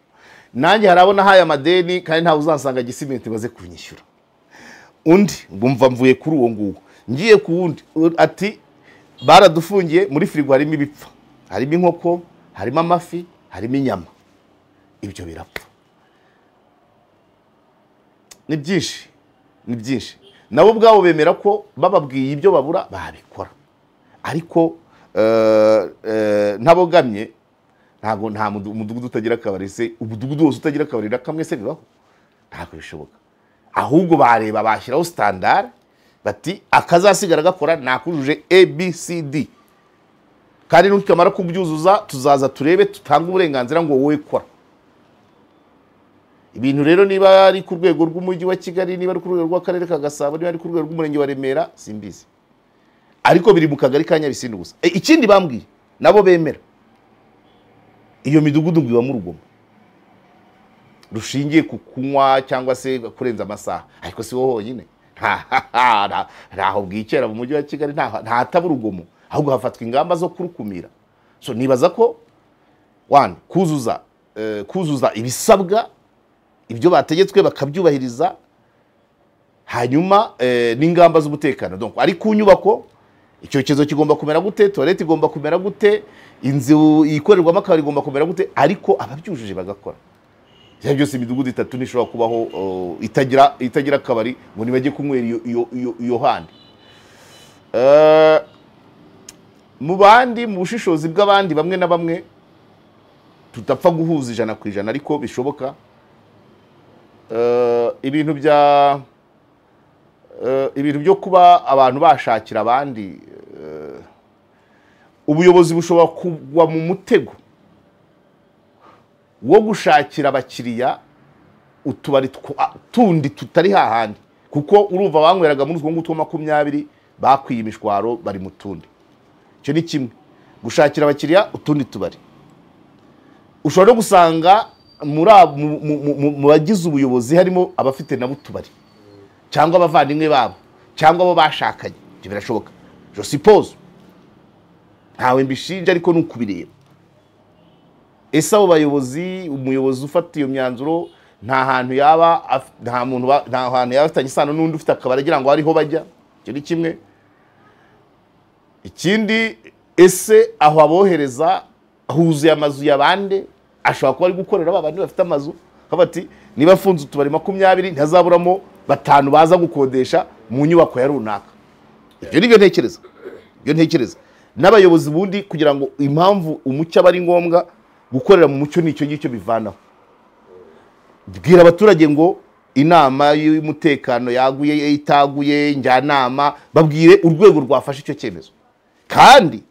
nanjye harabona haya amadeni kandi ntawe uzansanga gisimenti baze kunyishyura. Undi ngumva mvuye kuri uwo nguwo ngiye ku wundi, ati baradufungiye muri firigo harimo ibipfa, harimo inkoko, harimo amafi, harimo inyama, ibyo birapfa. Ni byinshi, ni byinshi. Nabo ubwabo bemera ko bababwiye ibyo babura babikora, ariko ntabogamye. Ntago nta mudugudu utagira akabari se, umudugudu wose utagira akabari na kamwe se bibaho? Ntabwo bishoboka. Ahubwo bareba bashyiraho standard, bati akazasigara gakora nakujuje A B C D, kandi nukamara kubyuzuza tuzaza turebe tutanga uburenganzira ngo wowe kora. Ibintu rero niba ari ku rwego rw'umujyi wa Kigali, niba ari ku rwego rw'akarere ka Gasabo, niba ari ku rwego rw'umurenge wa Remera, simbizi, ariko biri mu kagari ka Nyabisindu gusa. Ikindi bambwiye nabo bemera, iyo midugudu ngo ibamo urugomo rushingiye ku kunywa cyangwa se kurenza amasaha. Ariko si wowe honyine, ntaho bwikera mu mujyi wa Kigali ntataba urugomo, ahubwo hafatwa ingamba zo kurukumira. So nibaza ko one kuzuza ibisabwa, ibyo bategetswe bakabyubahiriza, hanyuma n'ingamba z'umutekano. Donc ari ku nyubako icyokezo kigomba kumera gute, toilette igomba kumera gute, inzu ikorerwamo akabari igomba kumera gute, ariko ababyujuje bagakora. Ibyo byose imidugudu itatu ntishobora kubaho itagira akabari ngo nibajye kunywera iyo handi. Mu bandi, mu bushishozi bw'abandi bamwe na bamwe tutapfa guhuza 100% ariko bishoboka. Ibintu bya ibintu byo kuba abantu bashakira abandi, ubuyobozi bushobora kugwa mu mutego wo gushakira abakiriya utubari tundi tutari hahandi, kuko urumva banyweraga muri utwo ngutwo 20 bakwiye imishwaro bari mu tundi. Icyo ni kimwe, gushakira abakiriya utundi tubari. Ushobora no gusanga mu bagize ubuyobozi harimo abafite nabo utubari cyangwa abavandimwe babo cyangwa abo bashakanye. Ibyo birashoboka, je suppose, ntawe mbishinja, ariko ni ukubireba. Ese abo bayobozi, umuyobozi ufata iyo myanzuro nta hantu yaba nta muntu nta hantu yaba afitanye isano n'undi ufite akabari agira ngo ariho bajya? Icyo ni kimwe. Ikindi, ese aho abohereza huzuye amazu y'abande? Ashobora kuba ari gukorera ba bandi bafite amazu, bati niba afunze utubari 20 ntihazaburamo 5 baza gukodesha mu nyubako ya runaka. Ibyo nibyo ntekereza, ibyo ntekereza. N'abayobozi bundi, kugira ngo impamvu umucyo aba ari ngombwa, gukorera mu mucyo nicyo ngicyo bivanaho. Bwira abaturage ngo inama y'umutekano yaguye itaguye, njyanama, babwire urwego rwafashe icyo cyemezo, kandi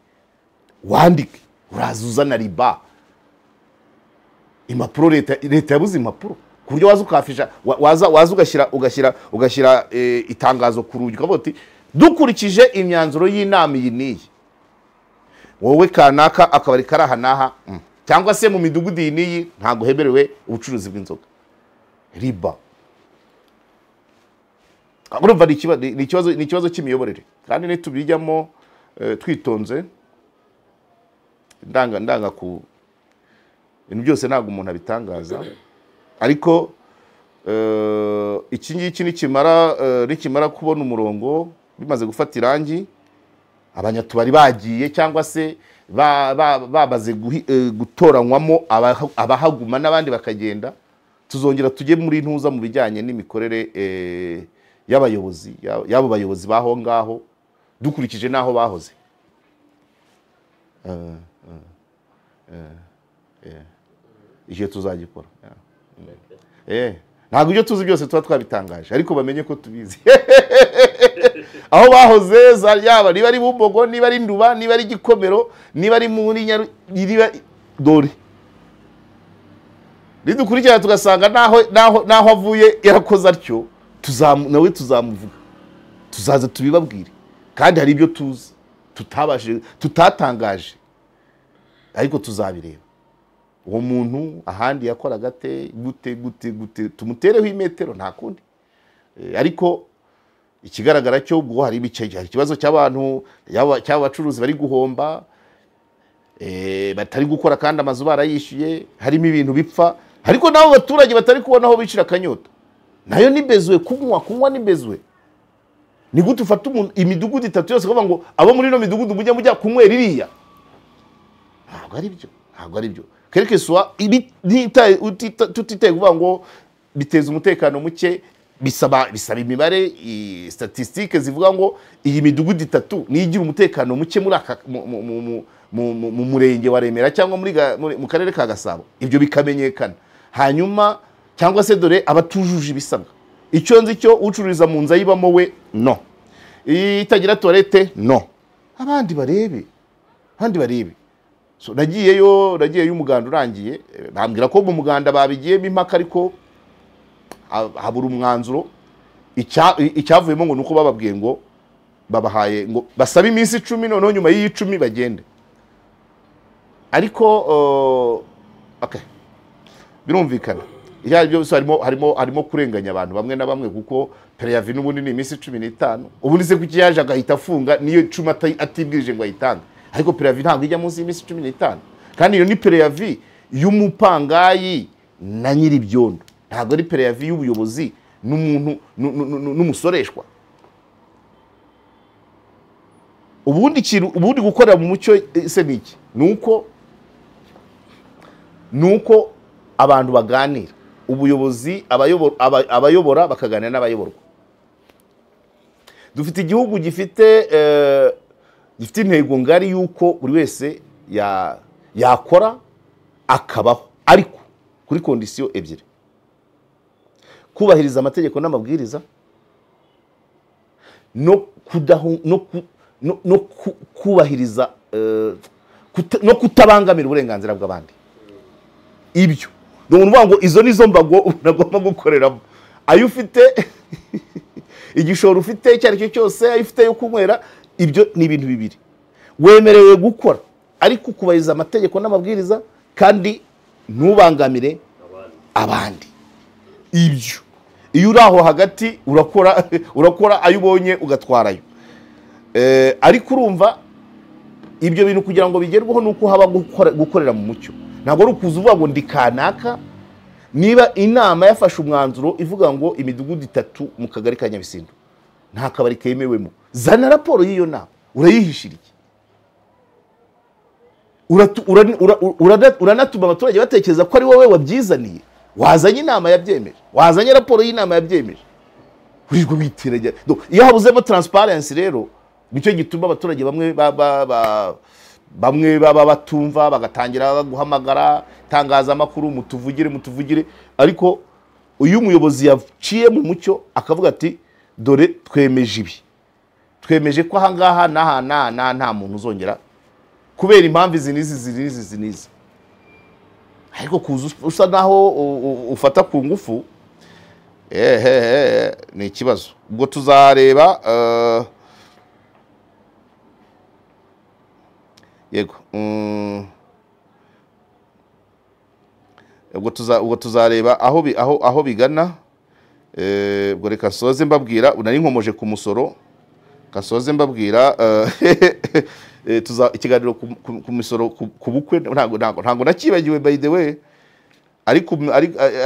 wandike. Uraza uzana riba impapuro, leta yabuze impapuro ku buryo waza ukafisha, waza ugashyira itangazo ku rugi ukavuga uti dukurikije imyanzuro y'inama iyi n'iyi, wowe kanaka akabari kari aha n'aha, cyangwa se mu midugudu iyi n'iyi ntabwo hemerewe ubucuruzi bw'inzoga. Riba urumva ni ikibazo cy'imiyoborere, kandi nitubijyamo twitonze, ndanga ku ibintu byose ntabwo umuntu abitangaza, ariko iki ngiki nikimara kubona umurongo, bimaze gufata irangi, abanyatubari bagiye cyangwa se babaze gutoranywamo abahaguma n'abandi bakagenda, tuzongera tujye muri ntuza mu bijyanye n'imikorere y'abayobozi, y'abo bayobozi baho ngaho, dukurikije n'aho bahoze. Icyo tuzagikora. Ntabwo ibyo tuzi byose tuba twabitangaje, ariko bamenye ko tubizi. Aho bahoze, yaba niba ari Bumbogo, niba ari Nduba, niba ari Gikomero, niba ari muri niba dore nidukurikirana tugasanga naho avuye yarakoze atyo, nawe tuzamuvuga, tuzaza tubibabwire. Kandi hari ibyo tuzi tutabashije, tutatangaje, ariko tuzabireba. Uwo muntu ahandi yakoraga ate, gute gute gute, tumutereho imetero, nta kundi. Ariko ikigaragara cyo ubwo hari ikibazo cy'abantu, cy'abacuruzi bari guhomba, batari gukora kandi amazu barayishyuye, harimo ibintu bipfa, ariko nabo baturage batari kubona aho bicira akanyota. Nayo ni bezwe, kunywa ni bezwe. Ni gute ufata umuntu imidugudu 3 yose ukavuga ngo abo muri no midugudu mujya mujya kunywera iriya? Ntabwo ari byo, ntabwo ari byo. Quelque soit tutitaye kuvuga ngo biteza umutekano muke, bisaba imibare, statistique zivuga ngo iyi midugudu 3 nigira umutekano muke muri aka mu murenge wa Remera cyangwa muri mu karere ka Gasabo, ibyo bikamenyekana. Hanyuma cyangwa se dore abatujuje ibisabwa. Icyo nzi cyo ucururiza mu nzu ayibamo we no, itagira toilette no, abandi barebe, abandi barebe. So nagiyeyo umuganda urangiye, bambwira ko mu muganda babigiyemo impaka, ariko habura umwanzuro. Icyavuyemo ngo nuko bababwiye ngo babahaye ngo basabe iminsi 10, noneho nyuma y'i10 bagende. Ariko okay, birumvikana ibyo byose harimo kurenganya abantu bamwe na bamwe, kuko préavis n'ubundi ni iminsi 15. Ubundi se kuki yaje agahita afunga niyo 10 atibwirije ngo ayitange? Ariko préavis ntabwo ijya munsi y'iminsi 15, kandi iyo ni préavis y'umupangayi na nyir'ibyondo, ntabwo ari préavis y'ubuyobozi n'umuntu n'umusoreshwa. Ubundi kintu, ubundi gukorera mu mucyo se niki? Nuko abantu baganira, ubuyobozi abayobora bakaganira n'abayoborwa. Dufite igihugu gifite intego ngari yuko buri wese yakora akabaho, ariko kuri kondisiyo ebyiri: kubahiriza amategeko n'amabwiriza, no kubahiriza no kutabangamira uburenganzira bw'abandi. Ibyo Ni ukuvuga ngo izo nizo mbago unagomba gukoreramo, ayo ufite, igishoro ufite icyo ari cyo cyose, ayo ufite yo kunywera, ibyo ni ibintu bibiri wemerewe gukora, ariko ukubahiriza amategeko n'amabwiriza kandi ntubangamire abandi. Ibyo iyo uri aho hagati urakora ayo ubonye ugatwarayo. Ariko urumva ibyo bintu kugira ngo bigerweho nuko haba gukorera mu mucyo. Ntabwo ari ukuza uvuga ngo ndi kanaka. Niba inama yafashe umwanzuro ivuga ngo imidugudu 3 mu kagari ka Nyabisindu nta kabari kemewemo, zana raporo y'iyo nama, urayihishira iki? Uranatuma abaturage batekereza ko ari wowe wabyizaniye. Wazanye inama yabyemeje, wazanye raporo y'inama yabyemeje, urirwa witeranya. Iyo habuzemo transparency rero nicyo gituma abaturage bamwe bamwe baba batumva, bagatangira guhamagara tangazamakuru, mutuvugire mutuvugire. Ariko uyu muyobozi yaciye mu mucyo akavuga ati dore twemeje ibi, twemeje ko aha ngaha n'aha n'aha nta muntu uzongera kubera impamvu izi n'izi n'izi n'izi. Ariko kuza usa naho ufata ku ngufu, ni ikibazo. Ubwo tuzareba. Yego, ubwo tuzareba aho bigana. Ubwo reka soze mbabwira, nari nkomoje ku musoro, kasoze mbabwira tuza ikiganiro ku misoro ku bukwe. Ntabwo nakibagiwe by the way, ariko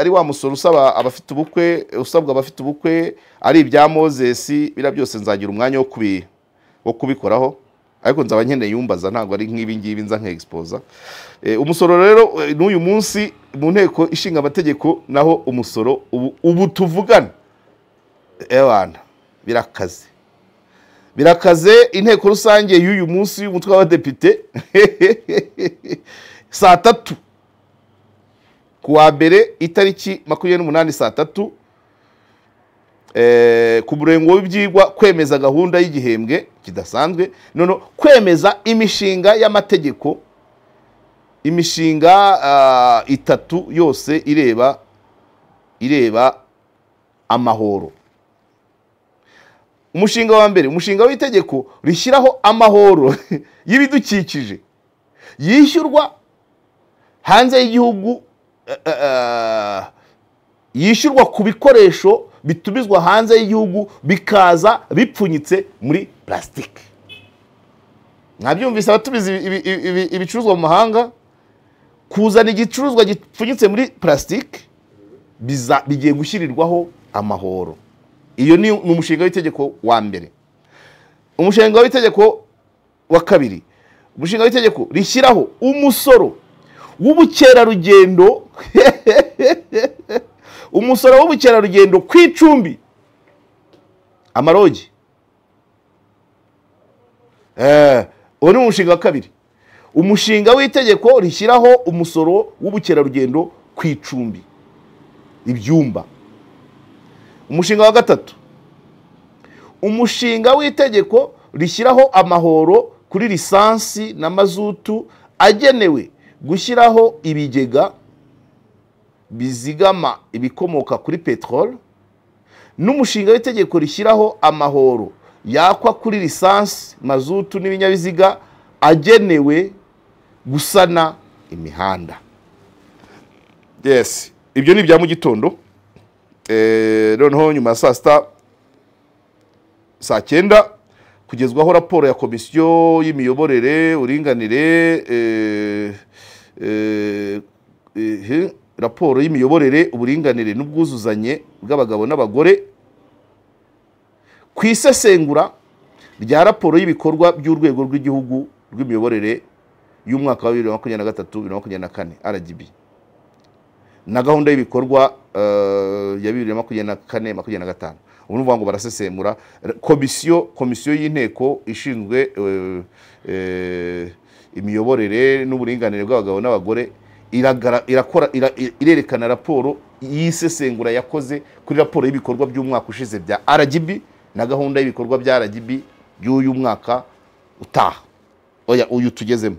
ari wa musoro usaba abafite ubukwe, usabwa abafite ubukwe, ari ibya Moses, bira byose nzagira umwanya wo kubikoraho, ariko nzaba nkeneye yumbaza, ntabwo ari nk'ibi ngibi nza nk'exposa. Umusoro rero n'uyu munsi mu nteko ishinga amategeko naho umusoro ubu tuvugana ebana birakaze. Birakaze. Inteko rusange y'uyu munsi y'umutwe w'abadepite saa 3 kuwa mbere itariki 28 saa 3, ku murengo w'ibyigwa kwemeza gahunda y'igihembwe kidasanzwe, none kwemeza imishinga y'amategeko, imishinga 3 yose ireba amahoro. Umushinga wa mbere, umushinga w'itegeko rishyiraho amahoro y'ibidukikije yishyurwa hanze y'igihugu, yishyurwa ku bikoresho bitumizwa hanze y'igihugu bikaza bipfunyitse muri plastique. Mwabyumvise, abatumiza ibicuruzwa mu mahanga, kuzana igicuruzwa gipfunyitse muri plastique bigiye gushyirirwaho amahoro. Iyo ni umushinga w'itegeko wa mbere. Umushinga w'itegeko wa kabiri, umushinga w'itegeko rishyiraho umusoro w'ubukerarugendo umusoro w'ubukerarugendo ku icumbi, amarogi. Uwo ni umushinga wa kabiri. Umushinga w'itegeko rishyiraho umusoro w'ubukerarugendo ku icumbi, ibyumba. Umushinga wa gatatu, umushinga w'itegeko rishyiraho amahoro kuri lisansi na mazutu agenewe gushyiraho ibigega bizigama ibikomoka kuri petrol, n'umushinga w'itegeko rishyiraho amahoro yakwa kuri lisansi, mazutu n'ibinyabiziga agenewe gusana imihanda. Yes, ibyo ni ibya mu gitondo. Noneho nyuma ya saa 6 saa 9 kugezwaho raporo ya komisiyo y'imiyoborere uringanire, raporo y'imiyoborere uburinganire n'ubwuzuzanye bw'abagabo n'abagore, ku isesengura rya raporo y'ibikorwa by'urwego rw'igihugu rw'imiyoborere y'umwaka wa 2023 2024 RGB na gahunda y'ibikorwa ya 2024 2025. Ubu nuvuga ngo barasesemura komisiyo y'inteko ishinzwe imiyoborere n'uburinganire bw'abagabo n'abagore irakora irerekana raporo y'isesengura yakoze kuri raporo y'ibikorwa by'umwaka ushize bya RGB na gahunda y'ibikorwa bya RGB y'uyu mwaka utaha, oya uyu tugezemo.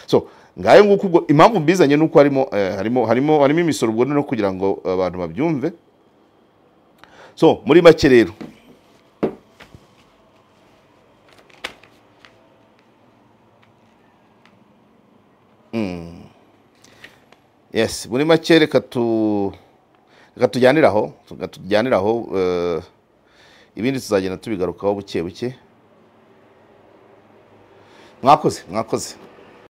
So Ngayo nguko. Ubwo impamvu mbizanye nuko harimo harimo harimo harimo imisoro, ubwo no kugira ngo abantu babyumve. So muri make rero, yes, muri make reka tujyanire aho, ibindi tuzagenda tubigarukaho buke buke. Mwakoze, mwakoze.